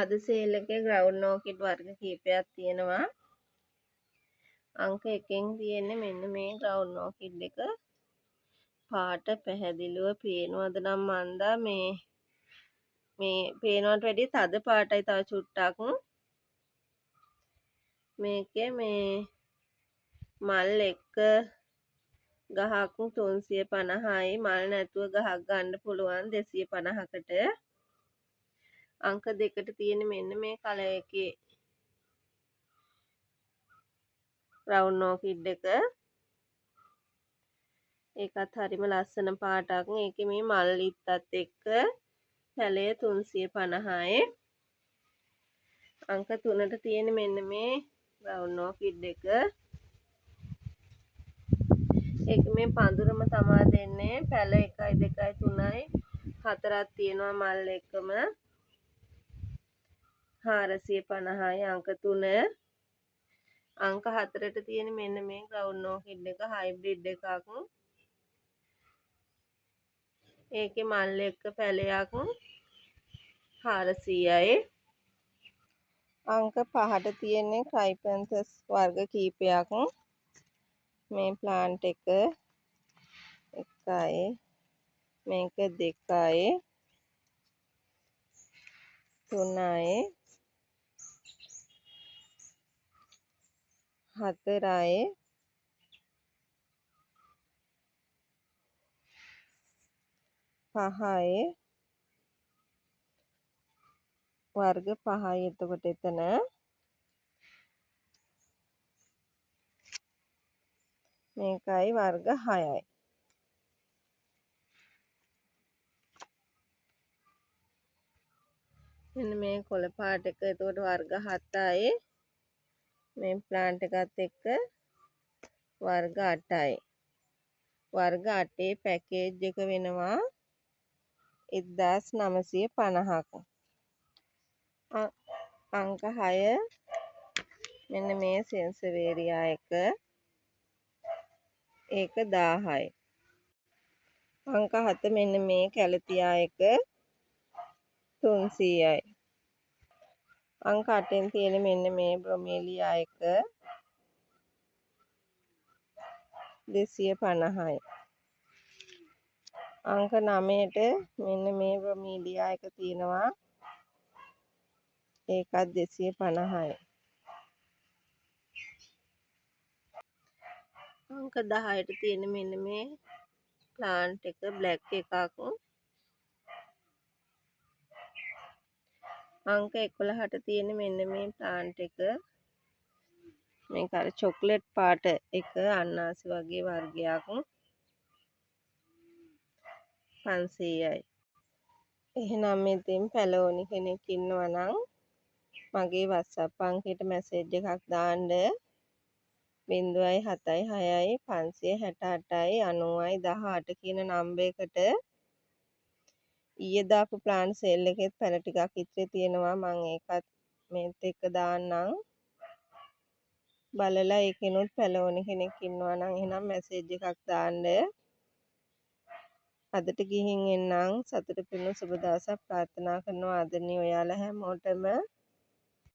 අද සේල් එකේ ග්‍රවුන්ඩ් ඕකිඩ් වර්ග කීපයක් තියෙනවා. අංක එකෙන් තියෙන්නේ මෙන්න මේ ග්‍රවුන්ඩ් ඕකිඩ් එක. පාට පැහැදිලිව පේනවද නම් මන්දා මේ මේ පේනවට වැඩිය තද පාටයි තව චුට්ටක්. මේකේ මේ මල් එක්ක ගහක් 350යි, මල් නැතුව ගහක් ගන්න පුළුවන් 250කට. අංක දෙකට තියෙන මෙන්න මේ කලර් එකේ රවුන්ඩ් ඕකිඩ් එක. ඒකත් හරිම ලස්සන පාටක්. ඒකේ මේ මල් ඉත්තත් එක්ක පැලය 350යි. අංක තුනට තියෙන මෙන්න මේ රවුන්ඩ් ඕකිඩ් එක. ඒක මේ පඳුරම තමා දෙන්නේ. පැල 1යි 2යි 3යි 4ක් තියෙනවා මල් එක්කම. 450යි අංක 3. අංක 4ට තියෙන මෙන්න මේ ග්‍රවුන්ඩ් ඕකිඩ් එක හයිබ්‍රිඩ් එකක්. ඒකේ මල් එක්ක පැලයක් 400යි. අංක 5ට තියෙන්නේ ක්‍රයිපන්තස් වර්ග කීපයක්. මේ ප්ලාන්ට් එක 1යි, මේක 2යි, 3යි, 4යි, 5යි, වර්ග 5යි. එතකොට එතන මේකයි වර්ග 6යි. මෙන්න මේ කොළ පාට එක. එතකොට වර්ග 7යි. මේ ප්ලාන්ට් එකත් එක්ක වර්ග 8යි. වර්ග 8 පැකේජ් එක වෙනවා 1950ක්. අංක 6 මෙන්න මේ සෙන්සවේරියා එක. ඒක 1000යි. අංක 7 මෙන්න මේ කැලතියා එක 300යි. අංක 8න් තියෙන මෙන්න මේ බ්‍රොමේලියා එක 250යි. අංක 9ට මෙන්න මේ බ්‍රොමේලියා එක තියෙනවා. ඒකත් 250යි. අංක 10ට තියෙන මෙන්න මේ ප්ලාන්ට් එක බ්ලැක් එකක්. අංක 11ට තියෙන මෙන්න මේ ප්ලාන්ට් එක. මේක අර චොක්ලට් පාට එක අන්නාසි වගේ වර්ගයක්. 500යි. එහෙනම් ඉතින් පැලෝනි කෙනෙක් ඉන්නවා නම් මගේ WhatsApp අංකයට මැසේජ් එකක් දාන්න. 0.76යි 568යි 90යි 18 කියන නම්බර් එකට. ඊයේ දාපු ප්ලාන්ට් සේල් එකෙත් පැල ටිකක් ඉතිරි තියෙනවා. මං ඒකත් මේත් එක්ක දාන්නම්. බලලා ඒකෙනුත් පැල ඕනි කෙනෙක් ඉන්නවා නම් එහෙනම් මැසේජ් එකක් දාන්න. අදට ගිහින් එන්නම්. සතුට පිණු සුබ දවසක් ප්‍රාර්ථනා කරනවා ආදරණීය ඔයාලා හැමෝටම.